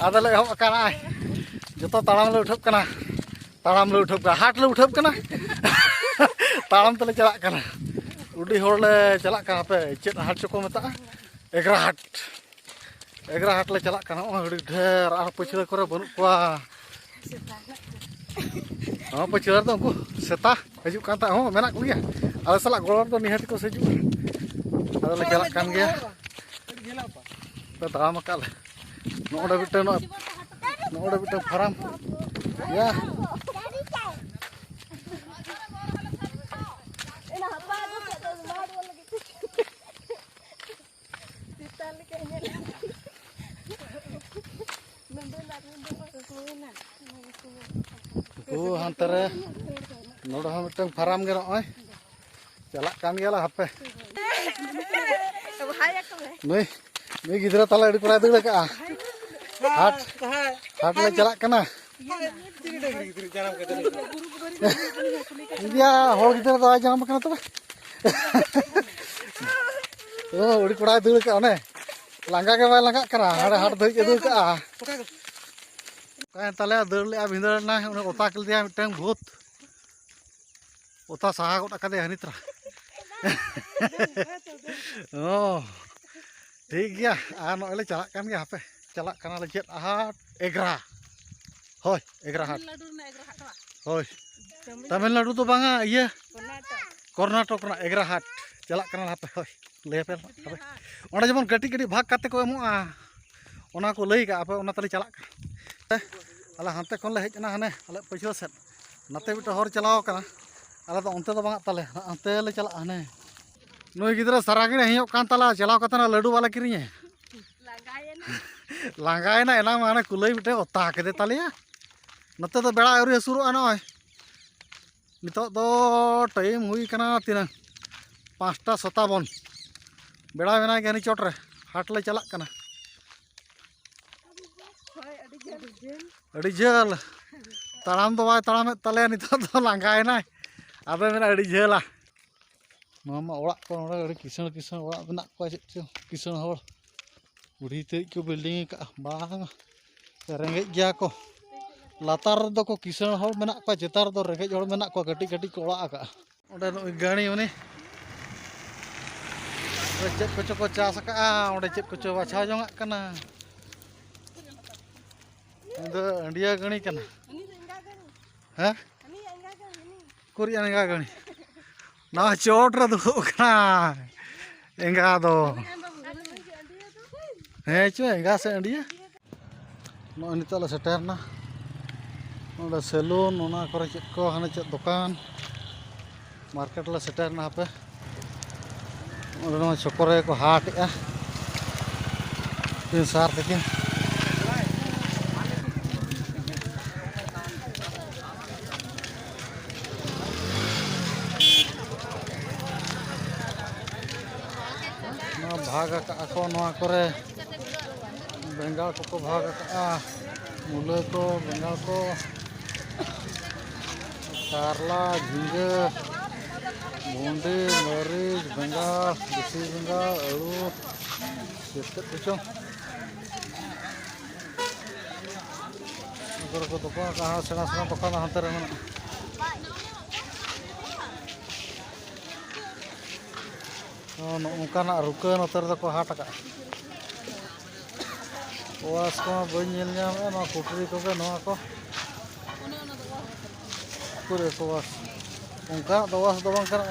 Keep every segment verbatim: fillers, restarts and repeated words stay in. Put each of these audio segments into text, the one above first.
ᱟᱫᱚᱞᱮ ᱮᱦᱚᱵ ᱟᱠᱟᱱᱟ᱾ ᱡᱚᱛᱚ ᱛᱟᱲᱟᱢ ᱞᱮ ᱩᱴᱷᱟᱹᱜ ᱠᱟᱱᱟ᱾ ᱛᱟᱲᱟᱢ ᱞᱮ ᱩᱴᱷᱟᱹᱜ ᱠᱟᱱᱟ, ᱦᱟᱴ ᱞᱮ ᱩᱴᱷᱟᱹᱜ ᱠᱟᱱᱟ᱾ ᱛᱟᱲᱟᱢ ᱛᱮᱞᱮ ᱪᱟᱞᱟᱜ ᱠᱟᱱᱟ᱾ ᱟᱹᱰᱤ ᱦᱚᱲ ᱞᱮ ᱪᱟᱞᱟᱜ ᱠᱟᱱᱟ᱾ ᱦᱟᱯᱮ, ᱪᱮᱫ ᱦᱟᱴ ᱪᱚᱠᱚ ᱢᱮᱛᱟᱜᱼᱟ? ᱮᱜᱽᱨᱟ ᱦᱟᱴ᱾ ᱮᱜᱽᱨᱟ ᱦᱟᱴ ᱞᱮ ᱪᱟᱞᱟᱜ ᱠᱟᱱᱟ᱾ ᱱᱚᱜᱼᱚᱭ ᱟᱹᱰᱤ ᱰᱷᱮᱨ, ᱟᱨ ᱯᱟᱹᱪᱷᱞᱟᱹ ᱠᱚᱨᱮ ᱵᱟᱹᱱᱩᱜ ᱠᱚᱣᱟ᱾ ᱦᱚᱸ, ᱯᱟᱹᱪᱷᱞᱟᱹ ᱨᱮᱫᱚ ᱩᱱᱠᱩ ᱥᱮᱛᱟ ᱦᱤᱡᱩᱜ ᱠᱟᱱ ᱛᱟᱦᱮᱸᱫ ᱦᱚᱸ ᱢᱮᱱᱟᱜ ᱠᱚᱜᱮᱭᱟ᱾ ᱟᱞᱮ ᱥᱟᱞᱟᱜ ᱜᱚᱲᱚ ᱨᱮᱫᱚ ᱱᱤᱦᱟᱹᱛ ᱠᱚ ᱦᱤᱡᱩᱜᱼᱟ᱾ ᱟᱫᱚ ᱞᱮ ᱪᱟᱞᱟᱜ ᱠᱟᱱ ᱜᱮᱭᱟ᱾ ᱯᱮ ᱛᱟᱲᱟᱢ ᱟᱠᱟᱫ ᱞᱮ᱾ ᱱᱚᱜᱼᱚᱸᱰᱮ ᱢᱤᱫᱴᱟᱝ, ᱱᱚᱜᱼᱚᱸᱰᱮ ᱢᱤᱫᱴᱟᱝ ᱯᱷᱟᱨᱟᱢ᱾ ᱭᱟ᱾ ᱩᱱᱠᱩ ᱦᱟᱱᱛᱮ ᱨᱮ, ᱱᱚᱰᱮ ᱦᱚᱸ ᱢᱤᱫᱴᱟᱝ ᱯᱷᱟᱨᱟᱢ ᱜᱮ ᱱᱚᱜᱼᱚᱭ᱾ ᱪᱟᱞᱟᱜ ᱠᱟᱱ ᱜᱮᱭᱟᱞᱮ ᱦᱟᱯᱮ᱾ ᱱᱩᱭ, ᱱᱩᱭ ᱜᱤᱫᱽᱨᱟᱹ ᱛᱟᱞᱮ ᱟᱹᱰᱤ ᱠᱚᱲᱟᱭ ᱫᱟᱹᱲ ᱟᱠᱟᱜᱼᱟ᱾ ᱦᱟᱴ, ᱦᱟᱴ ᱞᱮ ᱪᱟᱞᱟᱜ ᱠᱟᱱᱟ᱾ ᱤᱭᱟ, ᱦᱚᱲ ᱜᱤᱫᱽᱨᱟᱹ ᱫᱚ ᱵᱟᱭ ᱡᱟᱱᱟᱢ ᱠᱟᱱᱟ ᱛᱚᱵᱮ᱾ ᱚ, ᱟᱹᱰᱤ ᱠᱚᱲᱟᱭ ᱫᱟᱹᱲ ᱟᱠᱟᱜᱼᱟ ᱚᱱᱮ᱾ ᱞᱟᱸᱜᱟ ᱜᱮ ᱵᱟᱭ ᱞᱟᱸᱜᱟᱜ ᱠᱟᱱᱟ, ᱦᱟᱸᱰᱮ ᱦᱟᱴ ᱫᱷᱟᱹᱵᱤᱡ ᱮ ᱫᱟᱹᱲ ᱠᱟᱜᱼᱟ᱾ ᱚᱠᱟᱭᱮᱱ ᱛᱟᱞᱮᱭᱟ, ᱫᱟᱹᱲ ᱞᱮᱜᱼᱟ, ᱵᱷᱤᱸᱫᱟᱹᱲ ᱮᱱᱟᱭ, ᱚᱱᱮ ᱚᱛᱟ ᱠᱮᱫᱮᱭᱟ ᱢᱤᱫᱴᱟᱝ ᱵᱷᱩᱛ᱾ ᱚᱛᱟ ᱥᱟᱦᱟ ᱜᱚᱫ ᱟᱠᱟᱫᱮᱭᱟ ᱦᱟᱹᱱᱤ ᱛᱨᱟ᱾ ᱚ, ᱴᱷᱤᱠ ᱜᱮᱭᱟ, ᱟᱨ ᱱᱚᱜᱼᱚᱭ ᱞᱮ ᱪᱟᱞᱟᱜ ᱠᱟᱱ ᱜᱮᱭᱟ, ᱦᱟᱯᱮ, ᱪᱟᱞᱟᱜ ᱠᱟᱱᱟᱞᱮ ᱪᱮᱫ ᱦᱟᱴ? ᱮᱜᱽᱨᱟ᱾ ᱦᱳᱭ, ᱮᱜᱽᱨᱟ ᱦᱟᱴ᱾ ᱛᱟᱢᱤᱞᱱᱟᱲᱩ ᱨᱮᱱᱟᱜ ᱮᱜᱽᱨᱟ ᱦᱟᱴ ᱵᱟᱝ? ᱦᱳᱭ᱾ ᱛᱟᱢᱤᱞᱱᱟᱲᱩ ᱫᱚ ᱵᱟᱝᱟ, ᱤᱭᱟᱹ, ᱠᱚᱨᱱᱟᱴᱚᱠ᱾ ᱠᱚᱨᱱᱟᱴᱚᱠ ᱨᱮᱱᱟᱜ ᱮᱜᱽᱨᱟ ᱦᱟᱴ᱾ ᱪᱟᱞᱟᱜ ᱠᱟᱱᱟᱞᱮ ᱦᱟᱯᱮ, ᱦᱳᱭ, ᱞᱟᱹᱭ ᱟᱯᱮ ᱦᱟᱯᱮ᱾ ᱚᱸᱰᱮ ᱡᱮᱢᱚᱱ ᱠᱟᱹᱴᱤᱡ ᱠᱟᱹᱴᱤᱡ ᱵᱷᱟᱜᱽ ᱠᱟᱛᱮ ᱠᱚ ᱮᱢᱚᱜᱼᱟ, ᱚᱱᱟ ᱠᱚ ᱞᱟᱹᱭ ᱠᱟᱜᱼᱟ ᱯᱮ, ᱚᱱᱟ ᱛᱮᱞᱮ ᱪᱟᱞᱟᱜ ᱠᱟᱱᱟ᱾ ᱟᱞᱮ ᱦᱟᱱᱛᱮ ᱠᱷᱚᱱ ᱞᱮ ᱦᱮᱡ ᱮᱱᱟ, ᱦᱟᱱᱮ ᱟᱞᱮ ᱯᱟᱹᱪᱷᱞᱟᱹ ᱥᱮᱫ᱾ ᱱᱟᱛᱮ ᱢᱤᱫᱴᱮᱱ ᱦᱚᱨ ᱪᱟᱞᱟᱣ ᱠᱟᱱᱟ, ᱟᱞᱮ ᱫᱚ ᱚᱱᱛᱮ ᱫᱚ ᱵᱟᱝ ᱛᱟᱞᱮ, ᱦᱟᱱᱛᱮ ᱞᱮ ᱪᱟᱞᱟᱜᱼᱟ᱾ ᱦᱟᱱᱮ ᱱᱩᱭ ᱜᱤᱫᱽᱨᱟᱹ ᱥᱟᱨᱟ ᱜᱷᱟᱹᱲᱤᱡ ᱦᱮᱸᱭᱚᱜ ᱠᱟᱱ ᱛᱟᱞᱮ, ᱪᱟᱞᱟᱣ ᱠᱟᱛᱮ ᱚᱱᱟ ᱞᱟᱹᱰᱩ ᱵᱟᱞᱮ ᱠᱤᱨᱤᱧᱟ᱾ ᱞᱟᱸᱜᱟᱭᱮᱱᱟ᱾ ᱞᱟᱸᱜᱟᱭᱮᱱᱟ, ᱮᱱᱟᱝ ᱢᱟ ᱦᱟᱱᱮ ᱠᱩᱞᱟᱹᱭ ᱢᱤᱫᱴᱮᱱ ᱚᱛᱟ ᱠᱮᱫᱮ ᱛᱟᱞᱮᱭᱟ᱾ ᱱᱚᱛᱮ ᱫᱚ ᱵᱮᱲᱟ ᱟᱹᱣᱨᱤ ᱦᱟᱹᱥᱩᱨᱚᱜᱼᱟ᱾ ᱱᱚᱜᱼᱚᱭ ᱱᱤᱛᱚᱜ ᱫᱚ ᱴᱟᱭᱤᱢ ᱦᱩᱭ ᱠᱟᱱᱟ ᱛᱤᱱᱟᱹᱝ? ᱯᱟᱸᱪᱴᱟ ᱥᱟᱛᱟᱵᱚᱱ᱾ ᱵᱮᱲᱟ ᱢᱮᱱᱟᱭ ᱜᱮᱭᱟ ᱦᱟᱹᱱᱤ ᱪᱚᱴ ᱨᱮ᱾ ᱦᱟᱴ ᱞᱮ ᱪᱟᱞᱟᱜ ᱠᱟᱱᱟ᱾ ᱟᱹᱰᱤ ᱡᱷᱟᱹᱞ᱾ ᱛᱟᱲᱟᱢ ᱫᱚ ᱵᱟᱭ ᱛᱟᱲᱟᱢᱮᱫ ᱛᱟᱞᱮᱭᱟ, ᱱᱤᱛᱚᱜ ᱫᱚ ᱞᱟᱸᱜᱟᱭᱮᱱᱟᱭ᱾ ᱟᱫᱚ ᱢᱮᱱᱟ ᱟᱹᱰᱤ ᱡᱷᱟᱹᱞᱟ᱾ ᱱᱚᱣᱟ ᱢᱟ ᱚᱲᱟᱜ ᱠᱚ, ᱱᱚᱰᱮ ᱟᱹᱰᱤ ᱠᱤᱥᱟᱹᱬ ᱠᱤᱥᱟᱹᱬ ᱚᱲᱟᱜ ᱢᱮᱱᱟᱜ ᱠᱚᱣᱟ, ᱪᱮᱫ ᱪᱚ ᱠᱤᱥᱟᱹᱬ ᱦᱚᱲ᱾ ᱵᱩᱲᱦᱤ ᱛᱮᱫ ᱠᱚ ᱵᱤᱞᱰᱤᱝ ᱟᱠᱟᱫᱼᱟ, ᱵᱟᱝ᱾ ᱨᱮᱸᱜᱮᱡ ᱜᱮᱭᱟ ᱠᱚ᱾ ᱞᱟᱛᱟᱨ ᱨᱮᱫᱚ ᱠᱚ ᱠᱤᱥᱟᱹᱬ ᱦᱚᱲ ᱢᱮᱱᱟᱜ ᱠᱚᱣᱟ, ᱪᱮᱛᱟᱱ ᱨᱮᱫᱚ ᱨᱮᱸᱜᱮᱡ ᱦᱚᱲ ᱢᱮᱱᱟᱜ ᱠᱚᱣᱟ, ᱠᱟᱹᱴᱤᱡ ᱠᱟᱹᱴᱤᱡ ᱠᱚ ᱚᱲᱟᱜ ᱟᱠᱟᱫᱼᱟ᱾ ᱚᱸᱰᱮ ᱱᱩᱭ ᱜᱟᱹᱲᱤ ᱩᱱᱤ ᱚᱸᱰᱮ ᱪᱮᱫ ᱠᱚᱪᱚ ᱠᱚ ᱪᱟᱥ ᱟᱠᱟᱫᱼᱟ, ᱚᱸᱰᱮ ᱪᱮᱫ ᱠᱚᱪᱚ ᱵᱟᱪᱷᱟᱣ ᱡᱚᱝᱟᱜ ᱠᱟᱱᱟ᱾ ᱩᱱᱤ ᱫᱚ ᱟᱹᱰᱤᱭᱟᱹ ᱜᱟᱹᱲᱤ ᱠᱟᱱᱟ᱾ ᱦᱮᱸ? ᱩᱠᱩᱨᱤᱡ ᱮᱸᱜᱟ ᱜᱟᱹᱲᱤ? ᱱᱚᱣᱟ ᱪᱚᱴ ᱨᱮ ᱫᱩᱲᱩᱵ ᱠᱟᱱᱟ ᱮᱸᱜᱟ ᱫᱚ᱾ ᱦᱮᱸ ᱪᱚ, ᱮᱸᱜᱟ ᱥᱮ ᱟᱹᱰᱤᱭᱟᱹ? ᱱᱚᱜᱼᱚᱭ ᱱᱤᱛᱚᱜ ᱞᱮ ᱥᱮᱴᱮᱨᱱᱟ ᱱᱚᱰᱮ ᱥᱮᱞᱩᱱ, ᱚᱱᱟ ᱠᱚᱨᱮ ᱪᱮᱫ ᱠᱚ ᱦᱟᱱᱮ ᱪᱮᱫ ᱫᱚᱠᱟᱱ, ᱢᱟᱨᱠᱮᱴ ᱞᱮ ᱥᱮᱴᱮᱨᱱᱟ᱾ ᱦᱟᱯᱮ, ᱱᱚᱰᱮ ᱱᱚᱣᱟ ᱪᱷᱚᱠᱚ ᱨᱮ ᱠᱚ ᱦᱟᱴ ᱮᱜᱼᱟ ᱛᱤᱱ ᱥᱟᱨ ᱛᱟᱹᱠᱤᱱ᱾ ᱱᱚᱣᱟ ᱵᱷᱟᱜᱽ ᱟᱠᱟᱜᱼᱟ ᱠᱚ ᱱᱚᱣᱟ ᱠᱚᱨᱮ᱾ ᱵᱮᱸᱜᱟᱲ ᱠᱚᱠᱚ ᱵᱷᱟᱜᱽ ᱟᱠᱟᱜᱼᱟ, ᱢᱩᱞᱟᱹ ᱠᱚ, ᱵᱮᱸᱜᱟᱲ ᱠᱚ, ᱠᱟᱨᱞᱟ, ᱡᱷᱤᱸᱜᱟᱹ, ᱵᱷᱩᱸᱰᱤ, ᱢᱟᱹᱨᱤᱪ, ᱵᱮᱸᱜᱟᱲ, ᱫᱮᱥᱤ ᱵᱮᱸᱜᱟᱲ, ᱟᱹᱞᱩ, ᱪᱮᱫ ᱪᱮᱫ ᱠᱚᱪᱚᱝ᱾ ᱱᱚᱣᱟ ᱠᱚᱨᱮ ᱠᱚ ᱫᱚᱠᱟᱱ ᱟᱠᱟᱜᱼᱟ, ᱥᱮᱬᱟ ᱥᱮᱬᱟ ᱫᱚᱠᱟᱱ ᱫᱚ ᱦᱟᱱᱛᱮ ᱨᱮ ᱢᱮᱱᱟᱜᱼᱟ᱾ ᱱᱚᱜᱼᱚ ᱱᱚᱝᱠᱟᱱᱟᱜ ᱨᱩᱠᱟᱹ ᱱᱚᱛᱮ ᱨᱮᱫᱚ ᱠᱚ ᱦᱟᱴ ᱟᱠᱟᱜᱼᱟ᱾ ᱠᱚᱣᱟᱥ ᱠᱚᱢᱟ ᱵᱟᱹᱧ ᱧᱮᱞ ᱧᱟᱢᱮᱫᱼᱟ, ᱱᱚᱣᱟ ᱠᱩᱴᱨᱤ ᱠᱚᱜᱮ ᱱᱚᱣᱟ ᱠᱚ᱾ ᱩᱠᱩᱨ ᱠᱚᱣᱟᱥ? ᱚᱱᱠᱟᱱᱟᱜ ᱫᱚ ᱣᱟᱥ ᱫᱚ ᱵᱟᱝ ᱠᱟᱱᱟ᱾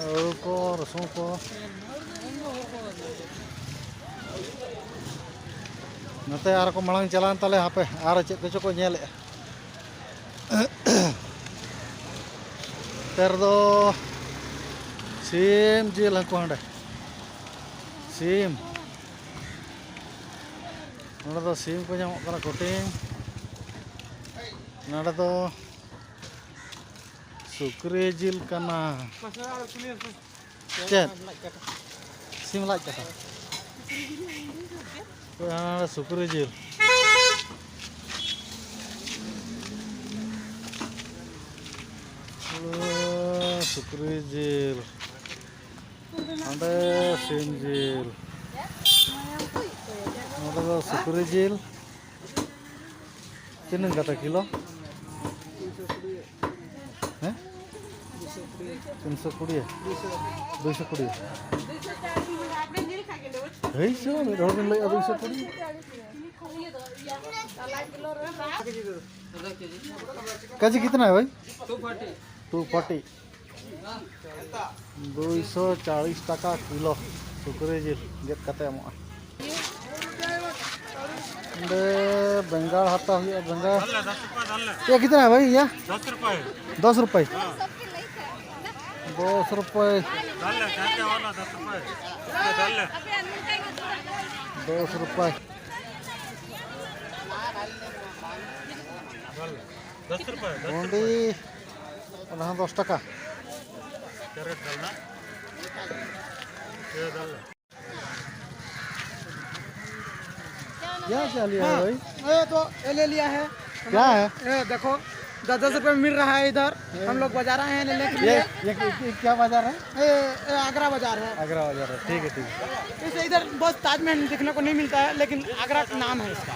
ᱟᱹᱞᱩ ᱠᱚ, ᱨᱟᱹᱥᱩᱱ ᱠᱚ᱾ ᱱᱚᱛᱮ ᱟᱨ ᱠᱚ ᱢᱟᱲᱟᱝ ᱪᱟᱞᱟᱣᱮᱱ ᱛᱟᱞᱮ, ᱦᱟᱯᱮ ᱟᱨ ᱪᱮᱫ ᱠᱚᱪᱚ ᱠᱚ ᱧᱮᱞᱮᱫᱼᱟ᱾ ᱱᱚᱛᱮ ᱨᱮᱫᱚ ᱥᱤᱢ ᱡᱤᱞ, ᱦᱟᱹᱱᱠᱩ ᱦᱟᱸᱰᱮ ᱥᱤᱢ᱾ ᱱᱚᱰᱮ ᱫᱚ ᱥᱤᱢ ᱠᱚ ᱧᱟᱢᱚᱜ ᱠᱟᱱᱟ, ᱠᱩᱴᱤ᱾ ᱱᱚᱰᱮ ᱫᱚ ᱥᱩᱠᱨᱤ ᱡᱤᱞ ᱠᱟᱱᱟ᱾ ᱪᱮᱫ? ᱥᱤᱢ ᱞᱟᱡ ᱠᱟᱴᱟ᱾ ᱦᱳᱭ, ᱦᱟᱱᱟ ᱥᱩᱠᱨᱤ ᱡᱤᱞ᱾ ᱳ, ᱥᱩᱠᱨᱤ ᱡᱤᱞ᱾ ᱦᱟᱸᱰᱮ ᱥᱤᱢ ᱡᱤᱞ᱾ ᱱᱚᱰᱮ ᱥᱩᱠᱨᱤ ᱡᱤᱞ ᱛᱤᱱᱟᱹᱜ ᱠᱟᱛᱮ ᱠᱤᱞᱳ? ᱦᱮᱸ? ᱛᱤᱱᱥᱚ ᱠᱩᱲᱤ᱾ ᱫᱩᱭᱥᱚ ᱠᱩᱲᱤ᱾ ᱦᱮᱭ ᱥᱮ, ᱢᱤᱫ ᱦᱚᱲ ᱵᱤᱱ ᱞᱟᱹᱭᱮᱫᱼᱟ ᱫᱩᱭᱥᱚ ᱠᱩᱲᱤ᱾ ᱠᱟᱡᱤ ᱠᱤᱛᱱᱟ ᱦᱮ ᱵᱷᱟᱭ? ᱴᱩ ᱯᱷᱚᱨᱴᱤ᱾ ᱴᱩ ᱯᱷᱚᱨᱴᱤ᱾ ᱫᱩᱭᱥᱚ ᱪᱟᱲᱤᱥ ᱴᱟᱠᱟ ᱠᱤᱞᱳ ᱥᱩᱠᱨᱤ ᱡᱤᱞ ᱜᱮᱫ ᱠᱟᱛᱮ ᱮᱢᱚᱜᱼᱟ᱾ ᱚᱸᱰᱮ ᱵᱮᱸᱜᱟᱲ ᱦᱟᱛᱟᱣ ᱦᱩᱭᱩᱜᱼᱟ, ᱵᱮᱸᱜᱟᱲ᱾ ᱫᱟᱞ ᱞᱮ, ᱫᱚᱥ ᱨᱩᱯᱟᱭ, ᱫᱟᱞ ᱞᱮ᱾ ᱪᱮᱫ ᱠᱤᱛᱱᱟ ᱦᱮ ᱵᱷᱟᱭ ᱭᱮ? ᱫᱚᱥ ᱨᱩᱯᱟᱭ᱾ ᱫᱚᱥ ᱨᱩᱯᱟᱭ᱾ ᱦᱮᱸ᱾ ᱫᱚᱥ ᱨᱩᱯᱟᱭ᱾ ᱫᱟᱞ ᱞᱮ, ᱡᱟᱦᱟᱸ ᱛᱮ ᱦᱚᱞᱟ ᱫᱚᱥ ᱨᱩᱯᱟᱭ᱾ ᱫᱟᱞ ᱞᱮ᱾ ᱫᱚᱥ ᱨᱩᱯᱟᱭ᱾ ᱫᱟᱞ ᱞᱮ᱾ ᱫᱚᱥ ᱨᱩᱯᱟᱭ, ᱫᱚᱥ ᱵᱷᱚᱱᱰᱤ, ᱨᱩᱯᱟᱭ᱾ ᱚᱱᱟ ᱦᱚᱸ ᱫᱚᱥ ᱴᱟᱠᱟ᱾ ᱠᱮᱨᱮᱴ ᱫᱟᱞ ᱱᱟ᱾ ᱤᱭᱟᱹ ᱫᱟᱞ ᱞᱮ᱾ क्या क्या लिया है हाँ, भाई? ये तो ये ले लिया है। क्या है? ये देखो, दस दस रुपए में मिल रहा है इधर। हम लोग बाजार आए हैं लेने के ये लिए। ये ये क्या बाजार है? ये, ये आगरा बाजार है। आगरा बाजार है, ठीक है, ठीक है। इसे इधर बस ताजमहल देखने को नहीं मिलता है, लेकिन आगरा का नाम है इसका।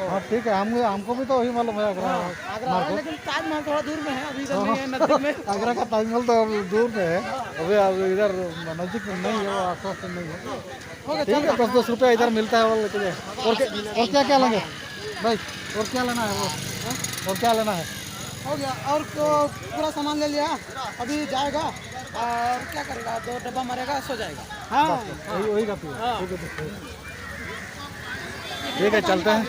हाँ, ठीक है, हम हमको भी तो वही मालूम है, आगरा। हाँ, आगरा है, मार्केट। लेकिन ताजमहल थोड़ा दूर में है, अभी इधर हाँ, नहीं है, नजदीक में। आगरा का ताजमहल तो अब दूर में है, अभी अब इधर नजदीक में नहीं है, वो आसपास में नहीं है। हो गया, ठीक है, चल। दस दस रुपया इधर मिलता है, वो लेके जाए। और क्या, और क्या क्या लेंगे भाई? और क्या लेना है वो? हाँ? और क्या लेना है? हो गया, और तो पूरा सामान ले लिया, अभी जाएगा और क्या करेगा, दो डब्बा मारेगा, सो जाएगा। हाँ, बस, वही, वही काफी है। हाँ। ठीक है, ठीक है। ठीक है, चलते हैं।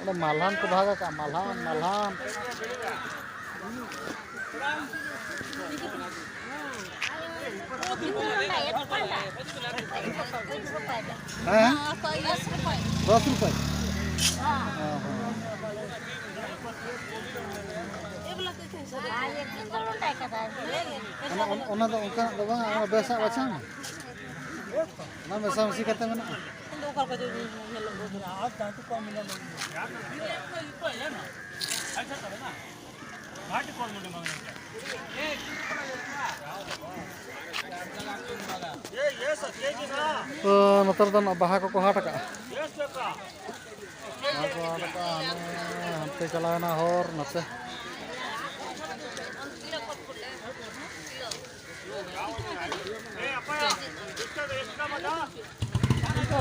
अरे मालहान को भागा का, मालहान, मालहान। हाँ? दस रुपये। हाँ, हाँ। ᱚᱱᱟ, ᱚᱱᱟ, ᱚᱱᱟ ᱫᱚ ᱚᱱᱠᱟᱱᱟᱜ ᱫᱚ ᱵᱟᱝ, ᱚᱱᱟ ᱵᱮᱥᱟᱜ ᱵᱟᱪᱷᱟᱣ ᱢᱮ᱾ ᱚᱱᱟ ᱢᱮᱥᱟᱢᱤᱥᱤ ᱠᱟᱛᱮ ᱢᱮᱱᱟᱜᱼᱟ᱾ ᱛᱚ, ᱱᱚᱛᱮ ᱨᱮᱫᱚ ᱱᱟᱜ ᱵᱟᱦᱟ ᱠᱚᱠᱚ ᱦᱟᱴ ᱟᱠᱟᱜᱼᱟ᱾ ᱵᱟᱦᱟ ᱠᱚ ᱦᱟᱴ ᱟᱠᱟᱜᱼᱟ, ᱦᱟᱱᱮ ᱦᱟᱱᱛᱮ ᱪᱟᱞᱟᱣᱮᱱᱟ ᱦᱚᱨ ᱱᱚᱛᱮ᱾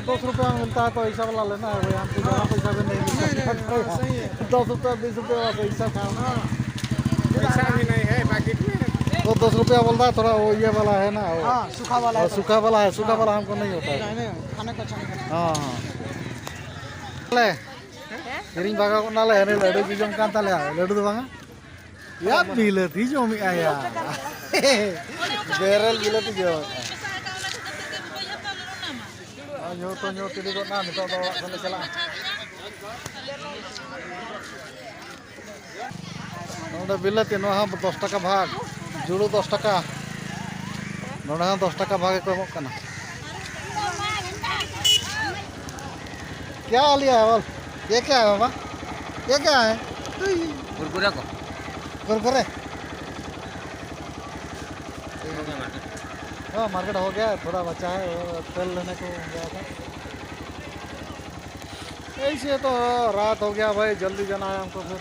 दस रुपया मिलता है तो ऐसा वाला लेना है भाई, हमको ज़्यादा पैसा भी नहीं मिलता। नहीं, नहीं, हाँ, सही है। दस रुपया, बीस रुपया वाला पैसा खाओ ना। पैसा भी नहीं है पैकेट में। वो दस रुपया बोलता है, थोड़ा वो ये वाला है ना, वो। हाँ, सूखा वाला है। सूखा वाला है, सूखा वाला हमको नहीं होता है। नहीं, नहीं, खाने को अच्छा नहीं लगता। हाँ, हाँ। ले, ᱠᱤᱨᱤᱧ ᱵᱟᱜᱟᱣ ᱜᱚᱫ ᱱᱟᱞᱮ, ᱦᱟᱱᱮ ᱞᱟᱹᱰᱩ ᱡᱚᱡᱚᱢ ᱠᱟᱱ ᱛᱟᱞᱮᱭᱟ, ᱞᱟᱹᱰᱩ ᱫᱚ ᱵᱟᱝᱟ᱾ ᱭᱟ, ᱵᱤᱞᱟᱹᱛᱤ ᱡᱚᱢᱮᱜᱼᱟ ᱭᱟ᱾ ᱵᱮᱨᱮᱞ ᱵᱤᱞᱟᱹᱛᱤ ᱡᱚᱢᱮᱜᱼᱟ᱾ ᱟᱨ ᱧᱩ ᱛᱚ ᱧᱩ ᱛᱤᱫᱤ ᱜᱚᱫ ᱱᱟ, ᱱᱤᱛᱚᱜ ᱫᱚ ᱚᱲᱟᱜ ᱥᱮᱱ ᱞᱮ ᱪᱟᱞᱟᱜᱼᱟ᱾ ᱱᱚᱰᱮ ᱵᱤᱞᱟᱹᱛᱤ, ᱱᱚᱣᱟ ᱦᱚᱸ ᱫᱚᱥ ᱴᱟᱠᱟ ᱵᱷᱟᱜᱽ, ᱡᱩᱲᱩ ᱫᱚᱥ ᱴᱟᱠᱟ᱾ ᱱᱚᱰᱮ ᱦᱚᱸ ᱫᱚᱥ ᱴᱟᱠᱟ ᱵᱷᱟᱜᱽ ᱜᱮᱠᱚ ᱮᱢᱚᱜ ᱠᱟᱱᱟ᱾ क्या लिया है बोल? ये क्या है बाबा? ये क्या है? कुरकुरे को। कुरकुरे? हाँ, मार्केट हो गया है, थोड़ा बचा है, वो तेल लेने को गया था। ऐसे तो रात हो गया भाई, जल्दी जाना है हमको फिर।